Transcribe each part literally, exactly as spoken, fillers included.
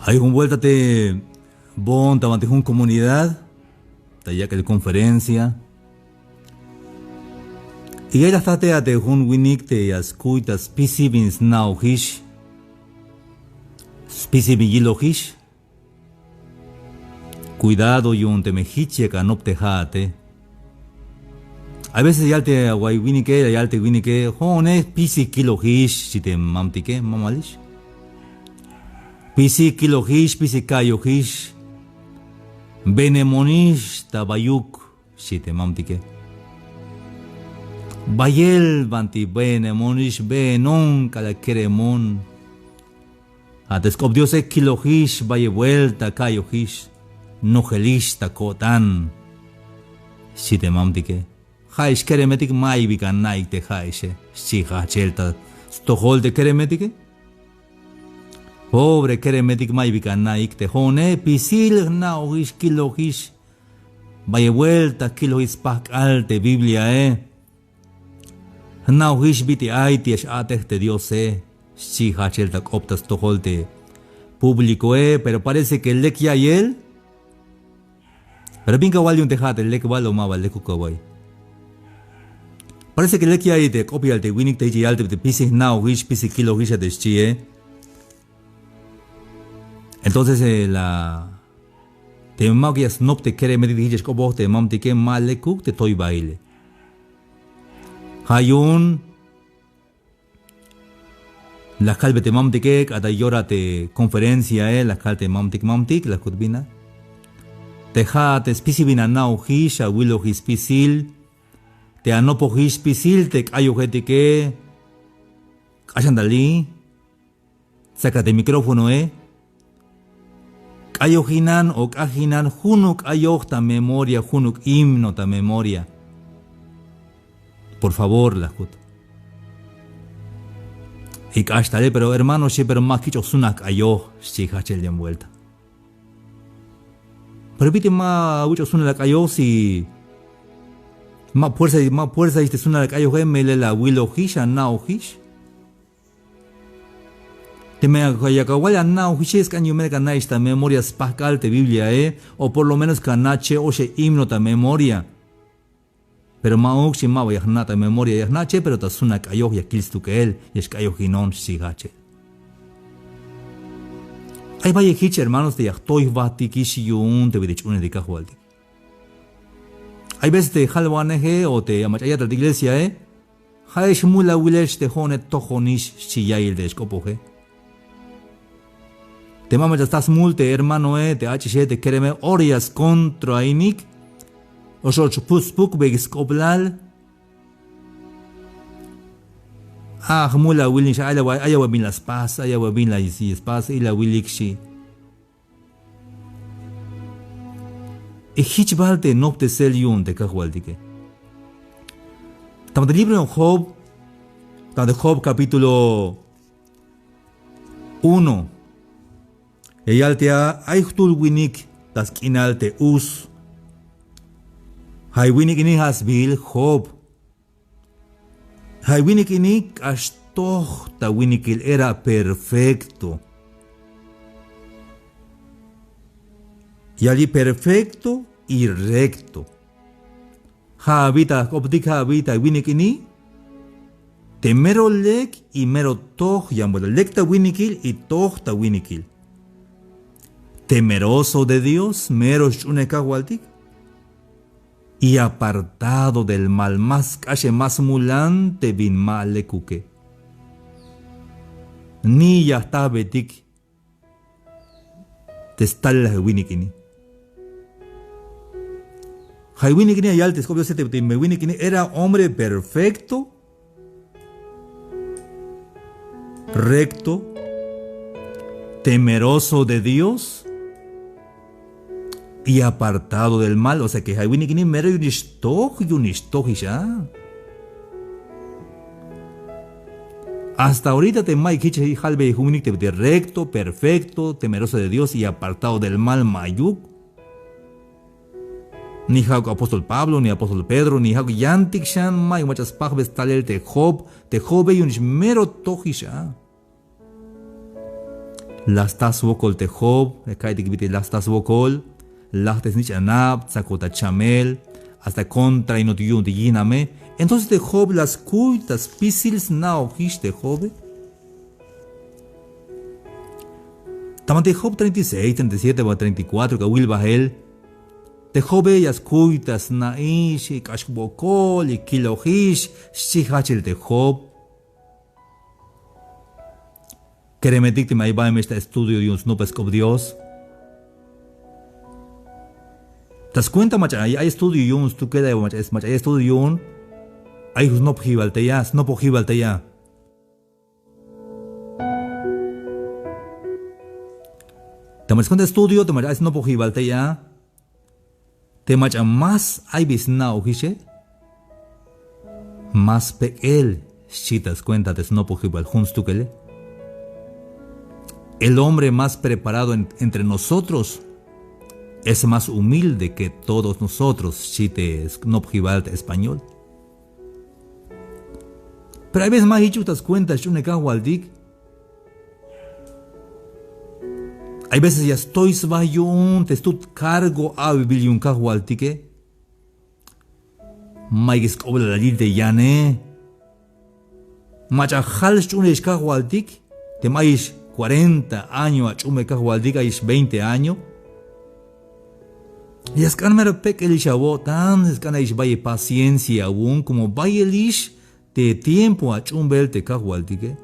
Ay jun vuelta te boon ta banti jun comunidad ta yak'el conferencia. Y ay la jta te a te jun winik te ya skuy ta spisil bin sna'ojix, spisil bin yilojix. Cuidado yu'un teme jich yak anop te ja'ate. A veces yal te away winike, yal te winike: "Jo'one, spisil kilojix", xchi te mamtike, mamalix. "Spisil kilojix, spisil ka'iyojix. Beenemonix ta bayuk", xchi te mamtike. Bayel banti beenemonix, beenon k'alal keremon. A te sk'op Diose: "Kilojix, bayel vuelta ka'iyojix, nojelix ta ko'tan", xchi te mamtike. "Ja'ex keremetik, ma'yuk bi ana'ik te ja'exe", xchi jajchel ta stojol te keremetike. "Pobre keremetik, ma'yuk bi ana'ik te jo'one, spisil jna'ojix, kilojix. Bayel vuelta kilojix spajk'al te Bibliae. Jna'ojix bit'il ay te ya x-a'tej te Diose", xchi jajchel ta k'op ta stojol te públicoe. Pero parece que lek ya'iyel. Pero bin kawal yu'un te ja'at, lek bal o ma bal lekuk kawal. Parece que lek ya'iyel te k'op yal te winik te jich ya yal te spisil jna'ojix, spisil kilojix a te xchie. Entonces, eh, la, teme ma'yuk ya snop te keremetik te jich ya xk'opoj te mamtike, ma lekuk te toy baile. Ja' yu'un la kalbe te mamtike, k'alal ta yorat te conferenciae, la kal te mamtik: "Mamtik", la jkut, "Bin a?" "Te ja'at, te spisil bin ana'ojix, awilojix spisil, te anopojix spisil te k'ayojetike, k'axan tal i, tsakat te micrófonoe, k'ayojinan o k'ajinan junuk k'ayoj ta memoria, junuk himno ta memoria, por favor", la jkut. "Y k'ax talel, pero hermano", xchi, "pero ma kich'oj sunaj k'ayoj", xchi jajchel yan vuelta. "Pero bit'il ma awich'oj sunaj ak'ayoj si ma fuerza, ma fuerzaix te sunaj ak'ayoje, melel awilojix, ana'ojix?" Teme yak awal ana'ojixe, sk'an yu'un melel ka ana'ix ta memoria spajk'al te Bibliae, o por lo menos ka ana' che oxeb himno ta memoria. Pero ma'uk, xchi, ma ba ya jna' ta memoria, ya jna' che, pero ta sunaj k'ayoj ya kil stukeel, ya xk'ayojinon, xchi jajchel. Ay bayel jich, hermanos, te ya jtoy jbatikix yu'un te bit'il jch'uunel te Kajwaltik. Ay veces te jalwaneje o te ya mach'a ya ya'tel te iglesiae, ja'ex jmul awilex te jo'one, tojonix, xchi ya'iyel te ya xk'opoje. Te ma mach'a sta smul te hermanoe, te ach'ixe, te kereme, ora ya skontroainik, o xan och spukbeyik sk'oplal. A, jmul awil nix, ay awil bin la spas, ay awil bin la spas, ila awilik, xchi. Y jich bal te noptesel yu'un te Kajwaltike. Ta banti libro Job, ta banti Job capítulo uno, ya yal te a, ay jtul winik ta sk'inal te us. Ja' winik ini ja' sbiil Job. Ja' winik ini k'ax toj ta winikil, era perfecto. Yali perfecto y recto. Ja' abi ta jk'optik, ja' abi ta winik ini te mero lek y mero toj, yan vuelta lek ta winikil y toj ta winikil. Temeroso de Dios, mero sch'uunej Kajwaltik. Y apartado del mal, ma sk'axem, ma smulan te bin ma lekuke. Ni ya jtajbetik te stalel ja' winik ini. Ja' winik ini ya yal te sk'op Diose te, te winik ini era hombre perfecto, recto, temeroso de Dios y apartado del mal. O sea que ja' winik ini mero yu'unix toj, yu'unix tojix a. Hasta ahorita te ma'yuk jich jalbeyel jun winik te, te recto, perfecto, temeroso de Dios y apartado del mal, ma'yuk. Ni ja'uk apóstol Pablo, ni apóstol Pedro, ni ja'uk yantik xan, ma'yuk mach'a spajbe stalel te Job. Te Jobe yu'unix mero tojix a. La sta swokol te Job, ka'aytik bit'il la sta swokol, laj te snich'anab, tsakot ta chamel, hasta kontrainot yu'un te yiname. Entonces te Job la skuy ta spisil sna'ojix te Jobe. Ta banti Job treinta y seis, treinta y siete, ba treinta y cuatro, k'alal awil bael. Te Jobe ya skuy ta sna'ix, y k'ax wokol, y kilojix, xchi jajchel te Job. Keremetik teme ay baemex ta estudio yu'un snopoj sk'op Dios. Ta swenta mach'a ay, ay estudio yu'un stukel, ay mach'a, mach'a ay estudio yu'un, ay jun snopojibal tey a, snopojibal tey a. Teme swenta estudio, teme ay snopojibal tey a, te mach'a más ay bi sna'ojixe, más pek'el xchi ta swenta te snopojibal jun stukele. El hombre más preparado en- entre nosotros es más humilde que todos nosotros, xchi te snopojibal te español. Pero hay veces ma jichuk ta swenta sch'uunel Kajwaltik. Hay veces ya stoy sba yu'un te stut cargo a'bebil yu'un Kajwaltike. Mayuk sk'oblal la yil te yane. Mach'a jal sch'uunelex Kajwaltik. Teme ayix cuarenta año ach'uunbel Kajwaltik, ayix veinte año. Ya sk'an mero pek'elix awo'tan, ya sk'an ayix bayel paciencia awu'un, como bayelix te tiempo ach'uunbel te Kajwaltike.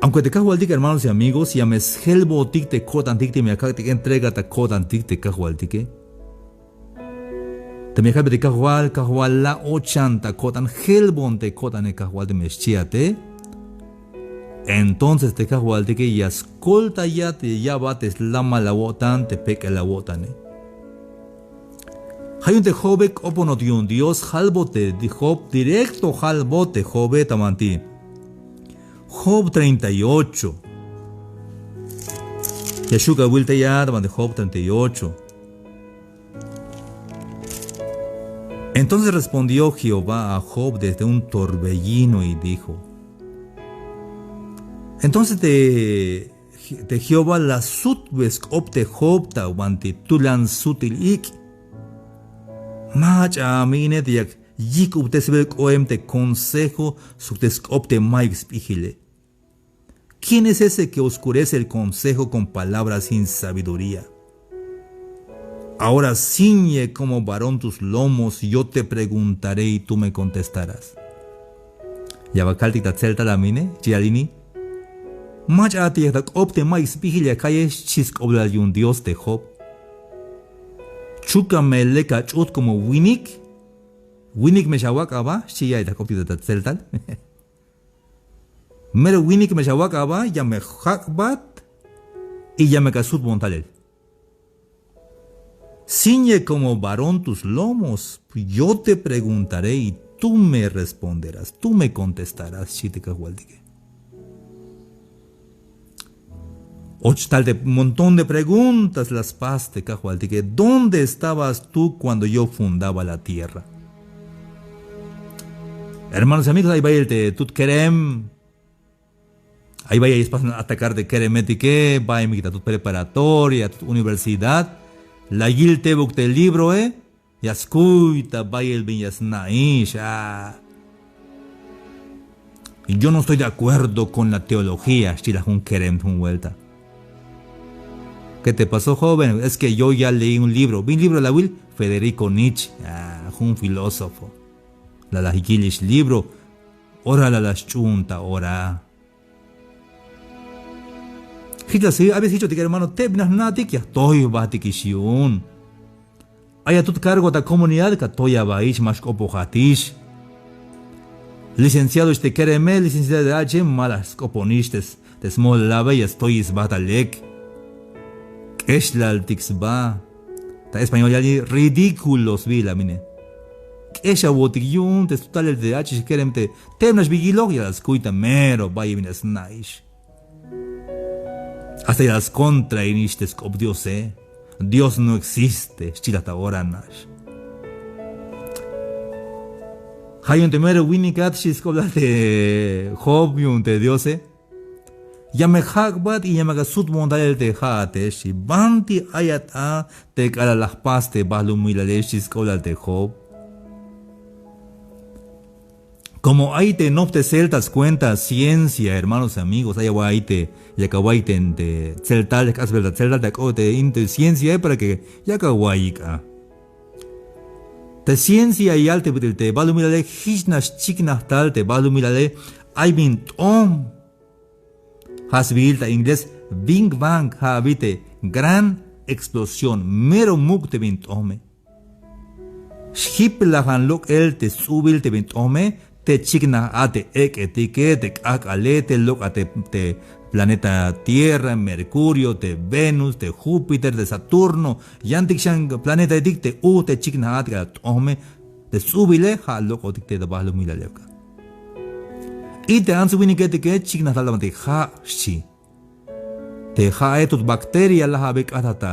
Aunque te Kajwaltik, hermanos y amigos, ya me sjelbotik te ko'tantik, teme ya kak'tik entrega ta ko'tantik te Kajwaltike. Teme ya kalbe te Kajwal, Kajwal, la ochan ta ko'tan, jelbon te ko'tane Kajwal, teme xchi a te. Entonces te Kajwaltike ya skoltayat, ya ya'bat te slamal awo'tan, te pek'el awo'tane. Ja' yu'un te Jobe k'oponot yu'un Dios, jalbot te di- Job, directo jalbot te Jobe ta banti Job treinta y ocho. Ya xju' k'alal awil tey a ta banti Job treinta y ocho. Entonces respondió Jehová a Job desde un torbellino y dijo, entonces te, te Jehová la sutbe sk'op te Job ta banti tulan sutil ik'. Mach'a me ine te yak yijk'ubtesbel k'oem te consejo sok te sk'op te mayuk sp'ijile. ¿Quién es ese que oscurece el consejo con palabras sin sabiduría? Ahora ciñe como varón tus lomos, yo te preguntaré y tú me contestarás. Ya ba kaltik ta tseltal a me ine, xchi yal ini. Mach'a a te yak ta k'op te mayuk sp'ijil ya ka'ye, xchi sk'oblal yu'un Dios te Job. Chuka me lek ach'ujt como winik. Winik me xawak' aba, xchi ya'el ta k'optik ta tseltal. Mero winik me xawak' aba, ya me jak'bat y ya me ka sutbon talel. Ciñe como varón tus lomos, yo te preguntaré y tú me responderás, tú me contestarás, xchi te Kajwaltike. Och tal te montón de preguntas la spas te Kajwaltike. ¿Dónde estabas tú cuando yo fundaba la tierra? Hermanos y amigos, ay bayel te tut kerem. Ay bayel ya spas atacar te keremetike, bayemik ta tut preparatoria, tut universidad. La yil tebuk te libroe. Ya skuy ta bayel bin ya sna'ix a. Yo no estoy de acuerdo con la teología, xchi la jun kerem jun vuelta. ¿Qué te pasó, joven? Es que yo ya leí un libro. ¿Bin libro la awil? Federico Nietzsche. Ah, jun filósofo. La la yilix libro. Ora la la sch'uun ta ora. Jich la si, a veces jichotik hermano, tebnax jna'tik ya jtoy jbatikix yu'un. Ay atut cargo ta comunidad, ka toy abaix, ma xk'opojatix. Licenciado ix te kereme, licenciado de H, ma la sk'oponix te smolalabe, ya stoy sba ta lek. K'exlaltik sba. Ta español yal ridículo sbiil a me ine. K'ex awo'tik yu'un te stutalel te ach'ix kerem te tebnax bi yiloj, ya la skuy ta mero bayel bin ya sna'ix. Hasta ya la skontrainix te sk'op Diose. Dios no existe, xchi la ta ora nax. Ja' yu'un te mero winikat, xchi sk'oplal te Job yu'un te Diose. Ya me jak'bat y ya me ak'a sutbon talel te ja'ate, xchi. Banti ayat a te k'alal la jpas te balumilale, xchi sk'oblal te Job. Como ay te noptesel ta skuenta ciencia, hermanos y amigos, ay awa'iy te, yak awa'iy te, te tseltal, k'asbel ta tseltal, te ak'o te in te ciencia, eh, para que yak awa'iyik a. Te ciencia ya yal te bit'il te balumilale, jich nax chiknaj tal te balumilale, ay bin t'om. Ja' sbiil ta inglés Big Bang, ja' abi te gran explosión, mero muk' te bin t'ome. Xjiplajan lok'el te sts'ubil te bin t'ome, te chiknaj a te ek'etike, te k'ajk'ale, te lok'a te, te planeta Tierra, Mercurio, te Venus, te Júpiter, te Saturno, yantik xan planetaetik te uj te chiknaj a te k'alal t'ome, te sts'ubile, ja' lok'otik te balumilale. Y te ants winiketike chiknaj tal ta banti ja', xchi. Te ja'e tut bacteria la abi k'ataj ta,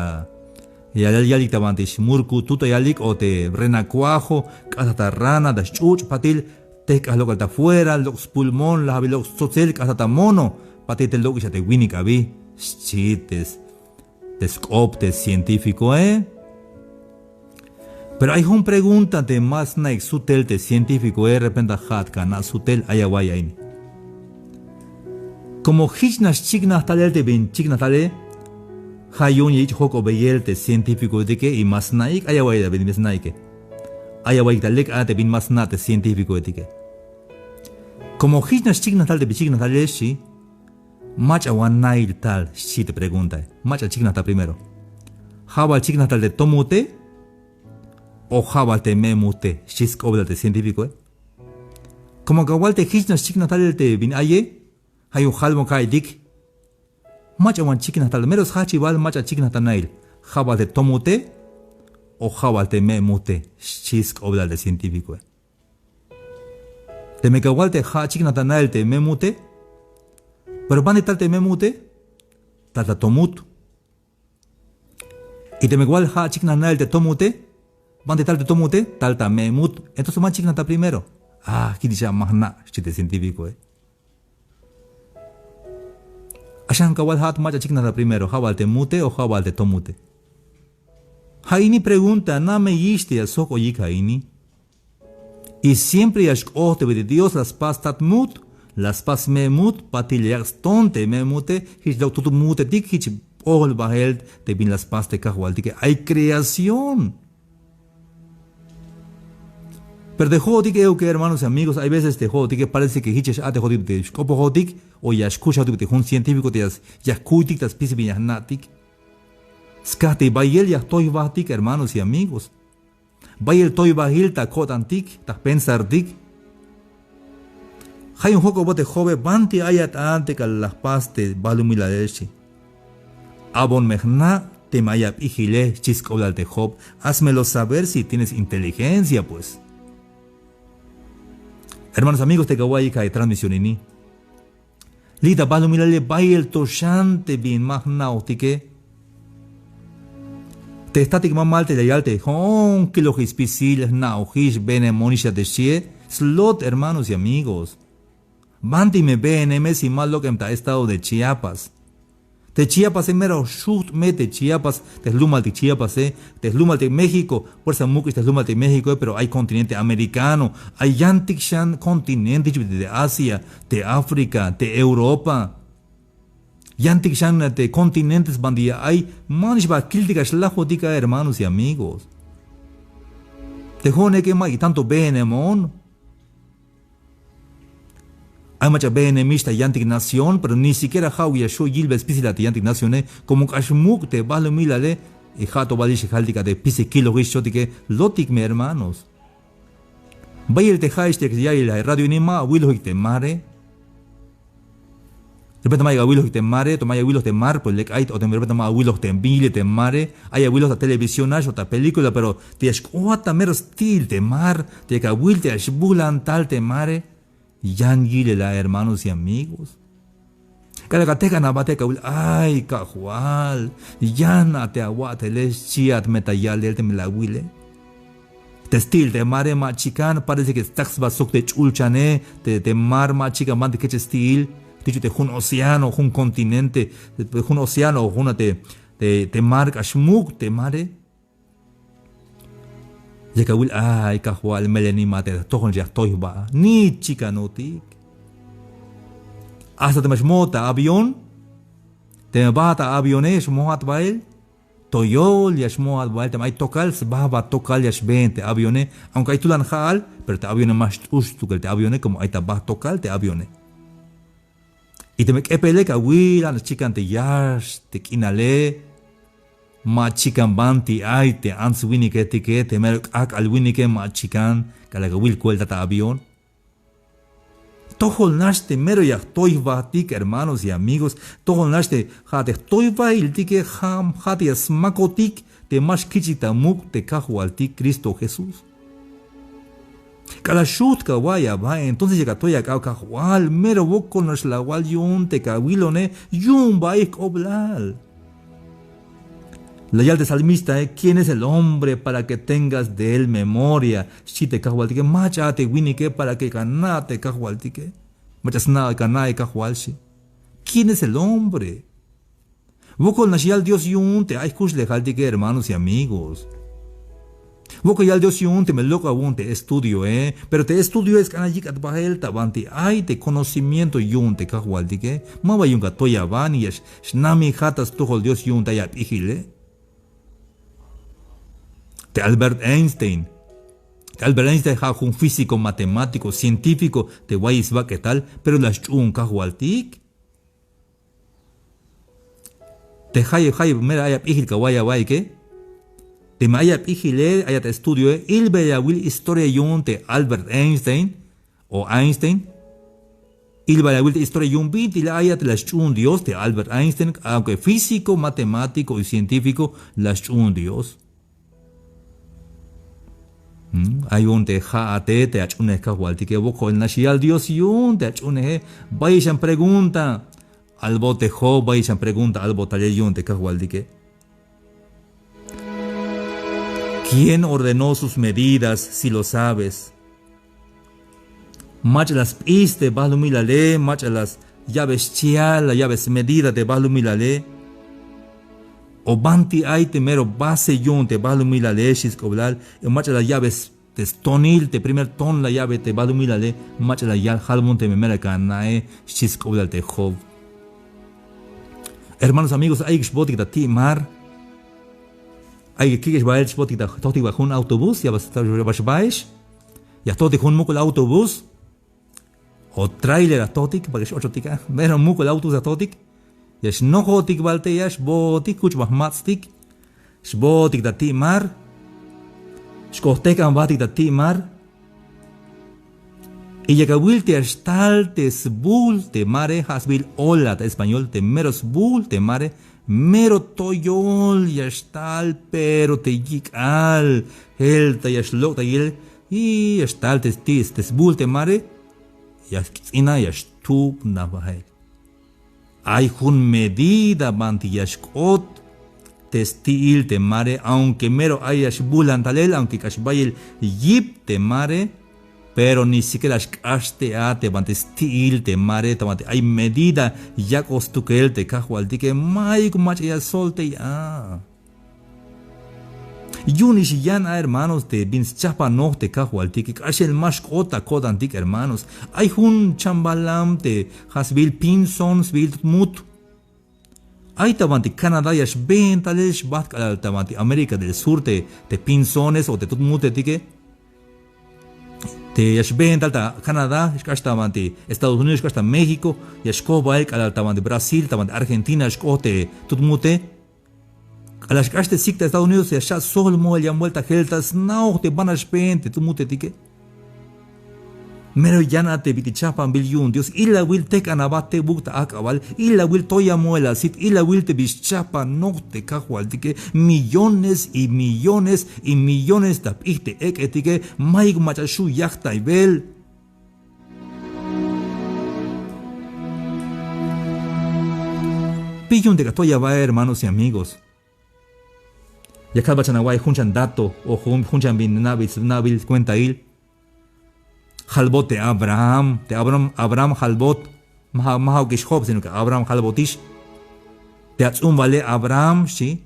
ya, ya, yalik ta banti xmurkutut ta yalik, o te renacuajo, k'ataj ta rana, ta xch'uch', patil, tejk'aj lok'el ta fuera, lok' spulmón, la abi lok' stsotsel, k'ataj ta mono, patil te lok'ix a te winik abi, xchi te s-, te sk'op te científicoe. Pero ay jun pregunta te ma sna'ik sutel te científicoe, repente ja'at ka na' sutel, ay awa'iy a ini. Como jich nax chiknaj talel te bin chiknaj tale, ja' yu'un ya yich' jojk'obeyel te científicoetike y ma sna'ik, ay awa'iy a bin ma sna'ike. Ay awa'iy ta lek a te bin ma sna' te científicoetike. Como jich nax chiknaj tal te bin chiknaj tale, xchi, mach'a wan nail tal, xchi te preguntae. Mach'a chiknaj tal primero. Ja' bal chiknaj tal te tomute o ja' bal te me'mute, xchi sk'oblal te científicoe. Como ka wal te jich nax chiknaj talel te bin aye, ja' yu'un jalbon ka'iytik. Mach'a wan chiknaj tal, mero sjajchibal mach'a chiknaj tal nail. Ja' bal te tomute o ja' bal te me'mute, xchi sk'oblal te científicoe. Teme ka wal te ja' chiknaj tal nail te me'mute, pero banti tal te me'mute, tal ta tomut. Y teme ka wal ja' chiknaj nail te tomute, banti tal te tomute, tal ta me'mut. Entonces ma chiknaj tal primero. Ah, jich nax a ma jna', xchi te científicoe. Axan ka wal ja'at mach'a chiknaj tal primero, ja' bal te mute o ja' bal te tomute. Ja' ini pregunta, na' me yich' te ya sjojk'oyik ja' ini. Y siempre ya xk'ot te bit'il Dios la spas tat mut, la spas me'mut, patil ya yak' ston te me'mute, jich lok' tut mutetik, jich p'ol bajel te bin la spas te Kajwaltike. Ay creación. Pero te jo'otike, euke, hermanos y amigos, hay veces te jo'otike parece que jich ya x-a'tejotik te xk'opojotik o ya xkuxajotik te jun científico te ya, ya jkuytik ta spisil bin ya jna'tik. Skaj te bayel ya jtoy jbatik, hermanos y amigos. Bayel toybajil ta ko'tantik, ta jpensartik. Ja' yu'un jojk'obot te Jobe, banti ayat a te k'alal la jpas te balumilale, xchi. Abon me jna' teme ay ap'ijile, xchi sk'oblal te Job. Házmelo saber si tienes inteligencia, pues. Hermanos, amigos, te ka awa'iyik a transmisión ini. Li' ta balumilale bayel to xan te bin ma jna'ojtike. Te jtatik mamal te la yal te jo'on kilojix spisil, jna'ojix, beenemonix a te xchie. Slot, hermanos y amigos. Banti me beeneme si ma lok'em ta estado de Chiapas. Te Chiapase mero xujt' me te Chiapas, te jlumaltik Chiapase, te jlumaltik México, fuerza muk'ix te jlumaltik Méxicoe, pero ay continente americano, ay yantik xan continente, jich bit'il te Asia, te África, te Europa. Yantik xan te continentes banti ya ay, manix ba kiltik a xlajotik a, hermanos y amigos. Te jo'one k'e ma'yuk tanto beenemon. Ay mach'a beenemix ta yantik nación, pero ni siquiera ja'uk ya xju' yilbel spisil a te yantik nacione, como k'ax muk' te balumilale, y ja' to balix ya jaltik a te spisil kilojix xchotike, lotik me hermanos. Bayel te ja'ex te ya ya'iyel a radio ini ma awilojik te mare. Repente ma yak awilojik te mare, to ma yak awiloj te mar, pues lek ay, o teme repente ma awiloj te bin yilel te mare, ay awiloj ta televisión nax o ta película, pero te ya xk'oat ta mero sti'il te mar, te yak awil te ya xbulan tal te mare. Yan yilel a, hermanos y amigos. K'alal ka tejk'an abate ka awil, ay, Kajwal, yan a te awa'tele, xchiat me ta yalel teme la awile. Te sti'il te mare ma chikan, parece que stsak sba sok te ch'ulchane, te, te mar ma chikan banti kechel sti'il. Tichu te jun océano, jun continente, jun océano, jun te, te, te mar k'ax muk' te mare. Yak awil, ay Kajwal, meleni ma te tojol ya jtoy jba. Ni chikanotik. Hasta teme xmojat ta avión, teme bajat ta avione, xmojat bael, toyol ya xmojat bael, teme ay tokal, sba jba tokal ya xbeen te avione, aunque ay tulan ja'al, pero te avione ma xt'ux stukel te avione, como ay ta bajt tokal te avione. Y teme k'epelek awilan chikan te yax te k'inale, ma chikan banti ay te ants winiketike, te mero k'ak'al winike ma chikan, k'alal awil kuelta ta avión. Tojol nax te mero ya jtoy jbatik, hermanos y amigos, tojol nax te ja' te jtoy jbailtike, ja', ja' te ya smakotik te ma xkich'tik ta muk' te Kajwaltik Cristo Jesús. K'alal xujt ka awa'iy aba, entonces yak atoy ak'ab Kajwal, mero wokol nax la awal yu'un te ka awilone, yu'un bael jk'oblal. La yal te salmistae: ¿Quién es el hombre para que tengas de él memoria? Xchi te Kajwaltike. Mach'a te winike para que ka ana' te Kajwaltike. Mach'a sna' ka ana' Kajwal, xchi. ¿Quién es el hombre? Wokol nax yal Dios yu'un te ay jkuxlejaltike, hermanos y amigos. Wokol yal Dios yu'un teme lok' awu'un te estudioe, pero te estudioe sk'an ya yik'at bael ta banti ay te conocimiento yu'un te Kajwaltike. Ma ba yu'un ka atoy aba, ni ya xnamijat ta stojol Dios yu'un te ay ap'ijile. Te Albert Einstein. Te Albert Einstein ja' jun físico, matemático, científico te wa'iy sbak'etal, pero la sch'uun Kajwaltik. Te jayeb, jayeb mero ay ap'ijil ka awa'iy abaike. Teme ay ap'ijile, ayat estudioe, ilbel awil historia yu'un te Albert Einstein o Einstein. Ilbel awil te historia yu'un bit'il ayat la sch'uun Dios te Albert Einstein, aunque físico, matemático y científico, la sch'uun Dios. Mm, ay yu'un te ja'ate te ach'unej Kajwaltike, wokol nax yal Dios yu'un te ach'uneje. Bayel xan pregunta albot te Job, bayel xan pregunta albot talel yu'un te Kajwaltike. ¿Quién ordenó sus medidas, si lo sabes? Mach'a la sp'is te balumilale, mach'a la ya'be schial, la ya'be smedida te balumilale. O banti ay te mero base yu'un te balumilale, xchi sk'oblal, mach'a la ya'be s- te stonil, te primer ton la ya'be te balumilale, mach'a la yal jalbon teme mero ka ana'e, xchi sk'oblal te Job. Hermanos, amigos, ayuk xbootik ta ti' mar. Ayuk kik'ex bael xbootik ta, jtojtik ba jun autobús, ya ba xbaex. Ya jtojtik jun muk'ul autobús o tráiler, ya jtojtik, para que x-ochotik a, mero muk'ul autobús ya jtojtik. Ya xnojotik bael te ya xbootik, kuch ba jmats'tik. Xbootik ta ti' mar. Xk'ot jtejk'an jbatik ta ti' mar. Y yak awil te ya xtal te sbul te mare, ja' sbiil ola ta español, te mero sbul te mare, mero toyol ya xtal, pero te yik'al jelta ya xlok'tayel, y ya xtal te sti-, te sbul te mare, ya xts'ina, ya xtubna bael. Ay jun medida banti ya xk'ot te sti'il te mare, aunque mero ay ya xbulan talel, aunque k'ax bayel yip te mare, pero ni siquiera xk'ax te a te banti sti'il te mare, ta banti ay medida yak'oj stukel te Kajwaltike, mayuk mach'a ya soltey a. Yu'unix yan a, hermanos, te bin schapanoj te Kajwaltike, k'axel ma xk'ot ta ko'tantik, hermanos. Ay jun chambalam te ja' sbiil Pinzón, sbiil tut mut. Ay ta banti Canadá ya xbeen talel xbajt k'alal ta banti América del Sur te, te Pinzones o te tut mutetike. Te ya xbeen tal ta Canadá, xk'ax ta banti Estados Unidos, xk'ax ta México, ya xkoj bael k'alal ta banti Brasil, ta banti Argentina, xk'ot te tut mute. K'alal xk'ax te sik ta Estados Unidos ya xcha' sol moel yan vuelta jelta, sna'oj te ban ya xbeen te tut mutetike. Mero yan a te bit'il chajpanbil yu'un Dios. Ilawil tejk'an aba tebuk ta ajk'abal, ilawil toya moel asit, ilawil te bin xchapanoj te Kajwaltike, millones y millones y millones ta p'ij te ek'etike, mayuk mach'a xju' yajtaybel. ¿Bi yu'un te k'atoy aba, hermanos y amigos? Ya kalbat xan awa'iy jun xan dato o jun, jun xan bin nabil, nabil cuentail. Jalbot te Abraham, te Abraham, Abraham jalbot. Ma ja' uk'ix Job, sino que Abraham jalbotix. Te ats'umbale Abraham, xchi.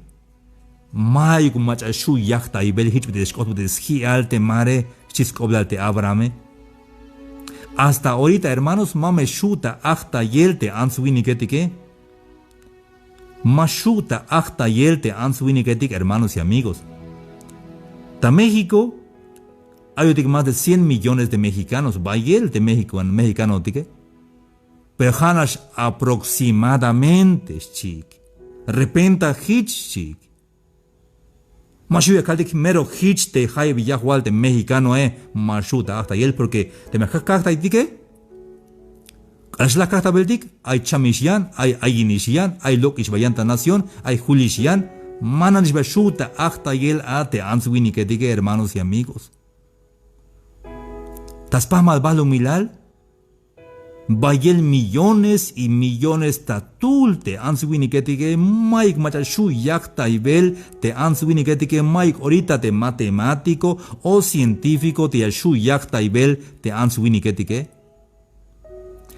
Mayuk mach'a xju' yajtaybel, jich bit'il xk'ot bit'il sji'al te mare, xchi sk'oblal te Abrahame. Hasta ahorita, hermanos, ma me xju' ta ajtayel te ants winiketike. Ma xju' ta ajtayel te ants winiketik, hermanos y amigos. Ta México ayotik más de cien millones de mexicanos, bayel te México, mexicanotike. Pero ja'nax aproximadamente xchiik. Repenta jich xchiik. Ma xju' ya kaltik mero jich te jayeb yajwal te mexicanoe, ma xju' ta ajtayel, porque teme ja' kajtaytike, k'alal xlaj kajtaybiltik, ay chamix yan, ay ayinix yan, ay lok'ix ba yan ta nación, ay julix yan. Ma nanix ba xju' ta ajtayel a te ants winiketike, hermanos y amigos. Ta spajmal balumilal, bayel millones y millones ta tul te ants winiketike, mayuk mach'a xju' yajtaybel te ants winiketike, mayuk orita te matemático o científico te ya xju' yajtaybel te ants winiketike.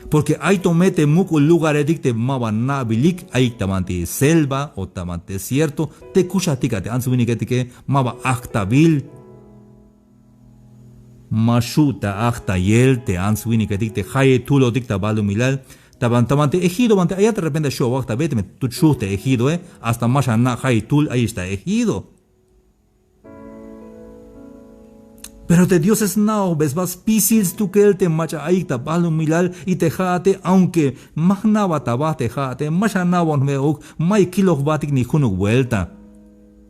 Porque ay to me te muk'ul lugaretik te maba na'bilik, ayik ta banti selva o ta banti desierto, te kuxajtik a te ants winiketike, maba ajtabil. Ma xju' ta ajtayel te ants winiketik te jayeb tulotik ta balumilal. Ta ban, ta banti ejido, banti ayat, de repente xju' awajtabe, teme tut xuj te ejidoe, hasta ma xana' jayeb tul ayex ta ejido. Pero te Diose sna'ojbe sba spisil stukel te mach'a ayik ta balumilal, y te ja'ate, aunque ma jna'bat aba te ja'ate, ma xana'bon jbe euk, mayuk kiloj jbatik ni junuk vuelta.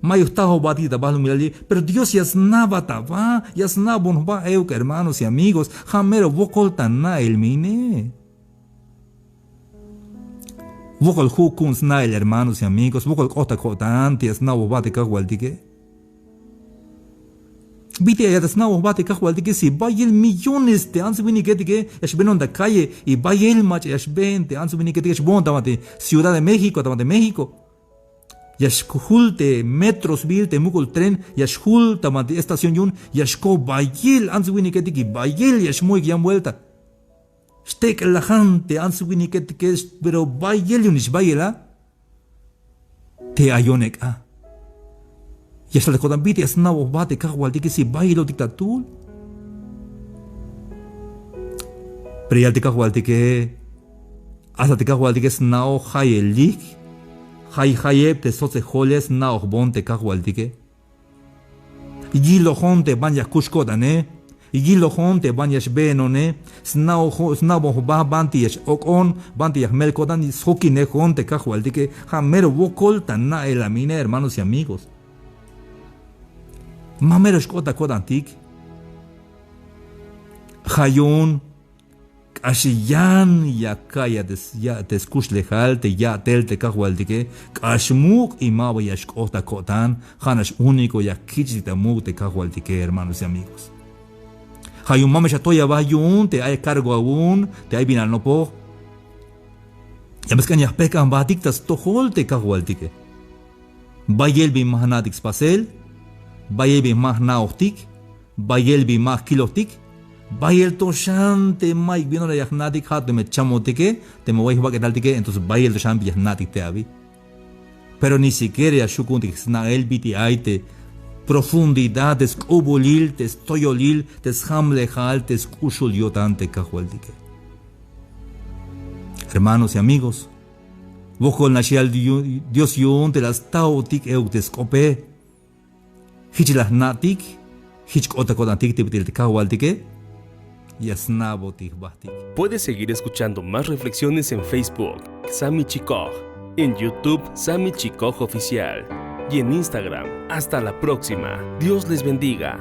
Mayuk jtajobat ta balumilali, pero Dios ya sna'bat aba, ya sna'bon jba euk, hermanos y amigos. Ja' mero wokol ta na'el me ine. Wokol ju' ku'un sna'el, hermanos y amigos, wokol k'ot ta ko'tan te ya sna'bon jba te Kajwaltike. Bit'il ya ta sna'bon jba te Kajwaltike, si bayel millones te ants winiketike ya xbeenon ta calle, y bayel mach'a ya xbeen te ants winiketike, ya xboon ta banti Ciudad de México, ta banti México. Ya xjul te metro sbiil, te muk'ul tren, ya xjul ta banti estación yu'un, ya xkoj bayel ants winiketik, bayel ya xmoik yan vuelta. Xtek'lajan te ants winiketike, pero bayel yu'un ix bayel a. Te ayon ek' a. Ya xtal ta ko'tan bit'il ya sna'bon jba te Kajwaltike, si bayelotik ta tul. Pero yal te Kajwaltike, hasta te Kajwaltike sna'oj jayelik, jay jayeb te sjotsejole sna'ojbon te Kajwaltike. Yilojon te ban ya kux ko'tane, yilojon te ban ya xbeenone, sna'oj, sna'bon jba banti ya x-ok'on, banti ya jmel ko'tan, sjokinejon te Kajwaltike. Ja' mero wokol ta na'el a me ine, hermanos y amigos. Ma mero xk'ot ta ko'tantik. Ja' yu'un k'ax yan ya ka'iy a te s-, ya te skuxlejal te ya'tel te Kajwaltike, k'ax muk' y maba ya xk'ot ta ko'tan, ja'nax único ya kich'tik ta muk' te Kajwaltike, hermanos y amigos. Ja' yu'un ma me xatoy aba yu'un te ay cargo awu'un, te ay bin anopoj. Ya me sk'an ya jpejk'an jbatik ta stojol te Kajwaltike. Bayel bin ma jna'tik spasel, bayel bin ma jna'ojtik, bayel bin ma jkilojtik, bayel to xan te mayuk bin ora ya jna'tik, ja' teme chamotike, teme way jbak'etaltike, entonces bayel to xan bin ya jna'tik te abi. Pero ni siquiera ya xju' ku'untik sna'el bit'il ay te profundidad, te sk'ubulil, te stoyolil, te sjamlejal, te sk'uxul yo'tan te Kajwaltike. Hermanos y amigos, wokol nax yal yu-, Dios yu'un te la staotik euk te sk'ope. Jich la jna'tik, jich k'ot ta ko'tantik te bit'il te Kajwaltike ya sna'botik jbatik. Puedes seguir escuchando más reflexiones en Facebook, Sami Chikoj, en YouTube, Sami Chikoj Oficial, y en Instagram. Hasta la próxima. Dios les bendiga.